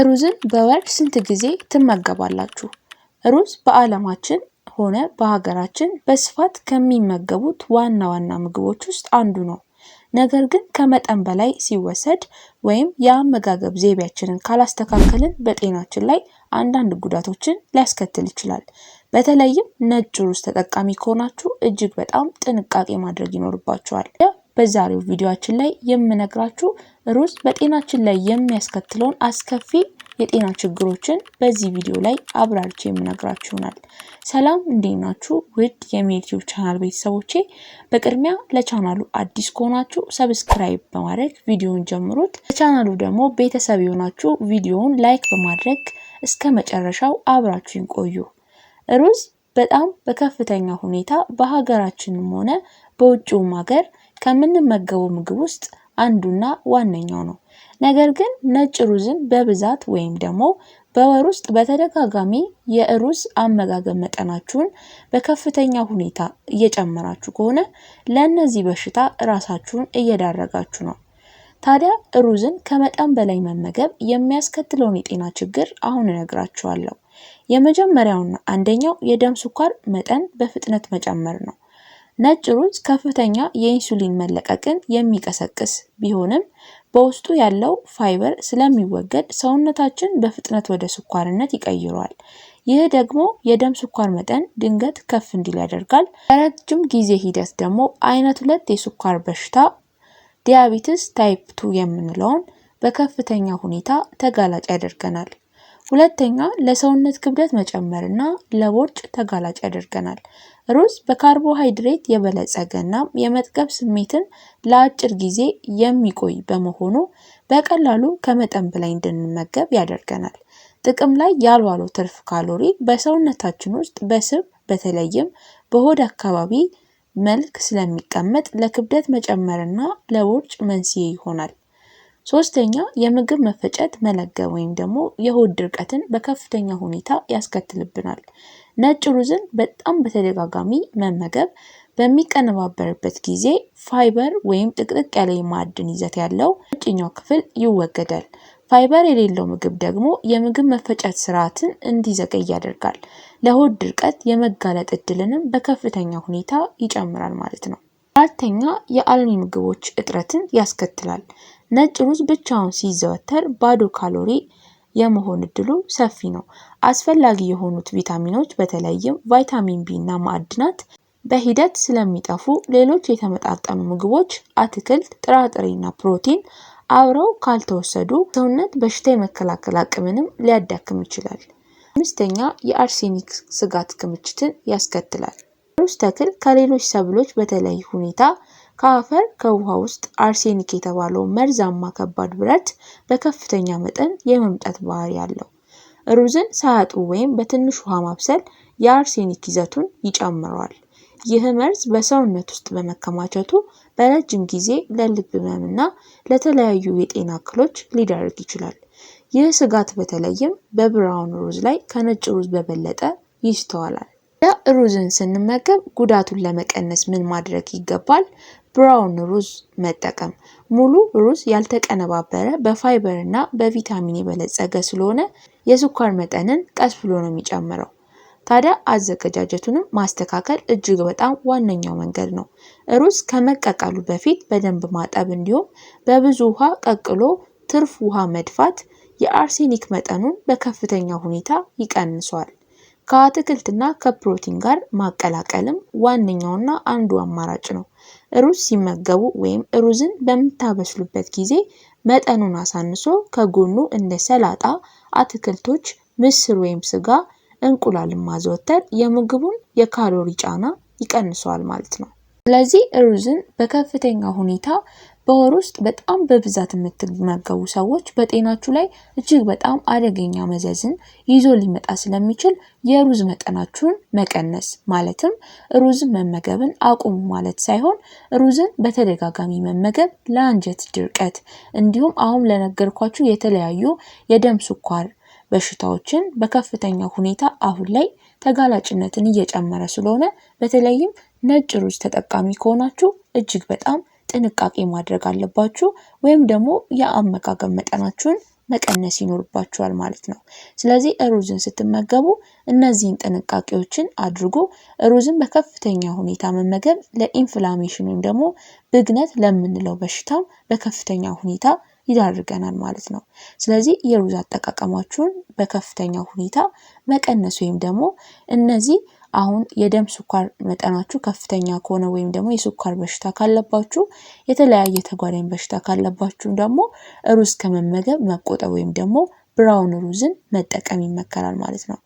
ሩዝን በወር ስንት ጊዜ ትመገባላችሁ? ሩዝ በዓለማችን ሆነ በሀገራችን በስፋት ከሚመገቡት ዋና ዋና ምግቦች ውስጥ አንዱ ነው። ነገር ግን ከመጠን በላይ ሲወሰድ ወይም የአመጋገብ ዘይቤያችንን ካላስተካከልን በጤናችን ላይ አንዳንድ ጉዳቶችን ሊያስከትል ይችላል። በተለይም ነጭ ሩዝ ተጠቃሚ ከሆናችሁ እጅግ በጣም ጥንቃቄ ማድረግ ይኖርባችኋል። በዛሬው ቪዲዮአችን ላይ የምነግራችሁ ሩዝ በጤናችን ላይ የሚያስከትለውን አስከፊ የጤና ችግሮችን በዚህ ቪዲዮ ላይ አብራርቼ የምነግራችሁ ይሆናል። ሰላም፣ እንዴት ናችሁ? ውድ የሜሪቲዩብ ቻናል ቤተሰቦቼ፣ በቅድሚያ ለቻናሉ አዲስ ከሆናችሁ subscribe በማድረግ ቪዲዮውን ጀምሩት። ለቻናሉ ደግሞ ቤተሰብ የሆናችሁ ቪዲዮውን like በማድረግ እስከ መጨረሻው አብራችሁን ቆዩ። ሩዝ በጣም በከፍተኛ ሁኔታ በሀገራችንም ሆነ በውጭውም ሀገር ከምንመገበው ምግብ ውስጥ አንዱና ዋነኛው ነው። ነገር ግን ነጭ ሩዝን በብዛት ወይም ደግሞ በወር ውስጥ በተደጋጋሚ የሩዝ አመጋገብ መጠናችሁን በከፍተኛ ሁኔታ እየጨመራችሁ ከሆነ ለእነዚህ በሽታ ራሳችሁን እየዳረጋችሁ ነው። ታዲያ ሩዝን ከመጠን በላይ መመገብ የሚያስከትለውን የጤና ችግር አሁን እነግራችኋለሁ። የመጀመሪያውና አንደኛው የደም ስኳር መጠን በፍጥነት መጨመር ነው። ነጭ ሩዝ ከፍተኛ የኢንሱሊን መለቀቅን የሚቀሰቅስ ቢሆንም በውስጡ ያለው ፋይበር ስለሚወገድ ሰውነታችን በፍጥነት ወደ ስኳርነት ይቀይረዋል። ይህ ደግሞ የደም ስኳር መጠን ድንገት ከፍ እንዲል ያደርጋል። በረጅም ጊዜ ሂደት ደግሞ አይነት 2 የስኳር በሽታ diabetes type 2 የምንለውን በከፍተኛ ሁኔታ ተጋላጭ ያደርገናል። ሁለተኛ፣ ለሰውነት ክብደት መጨመርና ለቦርጭ ተጋላጭ ያደርገናል። ሩዝ በካርቦሃይድሬት የበለጸገና የመጥገብ ስሜትን ለአጭር ጊዜ የሚቆይ በመሆኑ በቀላሉ ከመጠን በላይ እንድንመገብ ያደርገናል። ጥቅም ላይ ያልዋለው ትርፍ ካሎሪ በሰውነታችን ውስጥ በስብ፣ በተለይም በሆድ አካባቢ መልክ ስለሚቀመጥ ለክብደት መጨመርና ለቦርጭ መንስኤ ይሆናል። ሶስተኛ፣ የምግብ መፈጨት መለገም ወይም ደግሞ የሆድ ድርቀትን በከፍተኛ ሁኔታ ያስከትልብናል። ነጭ ሩዝን በጣም በተደጋጋሚ መመገብ በሚቀነባበርበት ጊዜ ፋይበር ወይም ጥቅጥቅ ያለ የማዕድን ይዘት ያለው ውጭኛው ክፍል ይወገዳል። ፋይበር የሌለው ምግብ ደግሞ የምግብ መፈጨት ስርዓትን እንዲዘገይ ያደርጋል። ለሆድ ድርቀት የመጋለጥ እድልንም በከፍተኛ ሁኔታ ይጨምራል ማለት ነው። አራተኛ፣ የአልሚ ምግቦች እጥረትን ያስከትላል። ነጭ ሩዝ ብቻውን ሲዘወተር ባዶ ካሎሪ የመሆን እድሉ ሰፊ ነው። አስፈላጊ የሆኑት ቪታሚኖች፣ በተለይም ቫይታሚን ቢ እና ማዕድናት በሂደት ስለሚጠፉ ሌሎች የተመጣጠኑ ምግቦች፣ አትክልት፣ ጥራጥሬና ፕሮቲን አብረው ካልተወሰዱ ሰውነት በሽታ የመከላከል አቅምንም ሊያዳክም ይችላል። አምስተኛ፣ የአርሴኒክ ስጋት ክምችትን ያስከትላል። ሩዝ ተክል ከሌሎች ሰብሎች በተለይ ሁኔታ ከአፈር ከውሃ ውስጥ አርሴኒክ የተባለው መርዛማ ከባድ ብረት በከፍተኛ መጠን የመምጠት ባህሪ አለው። ሩዝን ሳያጥቡ ወይም በትንሽ ውሃ ማብሰል የአርሴኒክ ይዘቱን ይጨምረዋል። ይህ መርዝ በሰውነት ውስጥ በመከማቸቱ በረጅም ጊዜ ለልብ ህመምና ለተለያዩ የጤና እክሎች ሊዳርግ ይችላል። ይህ ስጋት በተለይም በ brown ሩዝ ላይ ከነጭ ሩዝ በበለጠ ይስተዋላል። ሩዝን ስንመገብ ጉዳቱን ለመቀነስ ምን ማድረግ ይገባል? Brown ሩዝ መጠቀም። ሙሉ ሩዝ ያልተቀነባበረ፣ በፋይበር እና በቪታሚን የበለጸገ ስለሆነ የስኳር መጠንን ቀስ ብሎ ነው የሚጨምረው። ታዲያ አዘገጃጀቱንም ማስተካከል እጅግ በጣም ዋነኛው መንገድ ነው። ሩዝ ከመቀቀሉ በፊት በደንብ ማጠብ እንዲሁም በብዙ ውሃ ቀቅሎ ትርፍ ውሃ መድፋት የአርሴኒክ መጠኑን በከፍተኛ ሁኔታ ይቀንሷል። ከአትክልትና ከፕሮቲን ጋር ማቀላቀልም ዋነኛውና አንዱ አማራጭ ነው። ሩዝ ሲመገቡ ወይም ሩዝን በምታበስሉበት ጊዜ መጠኑን አሳንሶ ከጎኑ እንደ ሰላጣ፣ አትክልቶች፣ ምስር ወይም ስጋ፣ እንቁላልን ማዘወተር የምግቡን የካሎሪ ጫና ይቀንሰዋል ማለት ነው። ስለዚህ ሩዝን በከፍተኛ ሁኔታ በወር ውስጥ በጣም በብዛት የምትመገቡ ሰዎች በጤናችሁ ላይ እጅግ በጣም አደገኛ መዘዝን ይዞ ሊመጣ ስለሚችል የሩዝ መጠናችሁን መቀነስ፣ ማለትም ሩዝን መመገብን አቁሙ ማለት ሳይሆን ሩዝን በተደጋጋሚ መመገብ ለአንጀት ድርቀት እንዲሁም አሁን ለነገርኳችሁ የተለያዩ የደም ስኳር በሽታዎችን በከፍተኛ ሁኔታ አሁን ላይ ተጋላጭነትን እየጨመረ ስለሆነ በተለይም ነጭ ሩዝ ተጠቃሚ ከሆናችሁ እጅግ በጣም ጥንቃቄ ማድረግ አለባችሁ ወይም ደግሞ የአመጋገብ መጠናችሁን መቀነስ ይኖርባችኋል ማለት ነው። ስለዚህ ሩዝን ስትመገቡ እነዚህን ጥንቃቄዎችን አድርጉ። ሩዝን በከፍተኛ ሁኔታ መመገብ ለ inflammation ወይም ደግሞ ብግነት ለምንለው በሽታም በከፍተኛ ሁኔታ ይዳርገናል ማለት ነው። ስለዚህ የሩዝ አጠቃቀማችሁን በከፍተኛ ሁኔታ መቀነስ ወይም ደግሞ እነዚህ አሁን የደም ስኳር መጠናችሁ ከፍተኛ ከሆነ ወይም ደግሞ የስኳር በሽታ ካለባችሁ፣ የተለያየ ተጓዳኝ በሽታ ካለባችሁ ደግሞ ሩዝ ከመመገብ መቆጠብ ወይም ደግሞ brown ሩዝን መጠቀም ይመከራል ማለት ነው።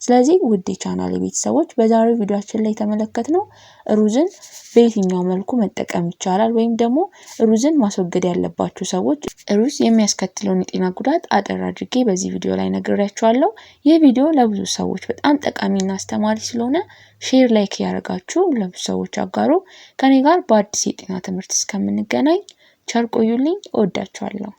ስለዚህ ውድ የቻናል ቤተሰቦች፣ በዛሬው ቪዲዮአችን ላይ የተመለከትነው ሩዝን በየትኛው መልኩ መጠቀም ይቻላል ወይም ደግሞ ሩዝን ማስወገድ ያለባችሁ ሰዎች፣ ሩዝ የሚያስከትለውን የጤና ጉዳት አጠር አድርጌ በዚህ ቪዲዮ ላይ ነግሬያችኋለሁ። ይህ ቪዲዮ ለብዙ ሰዎች በጣም ጠቃሚና አስተማሪ ስለሆነ share፣ like እያደረጋችሁ ለብዙ ሰዎች አጋሩ። ከኔ ጋር በአዲስ የጤና ትምህርት እስከምንገናኝ ቸር ቆዩልኝ። እወዳችኋለሁ።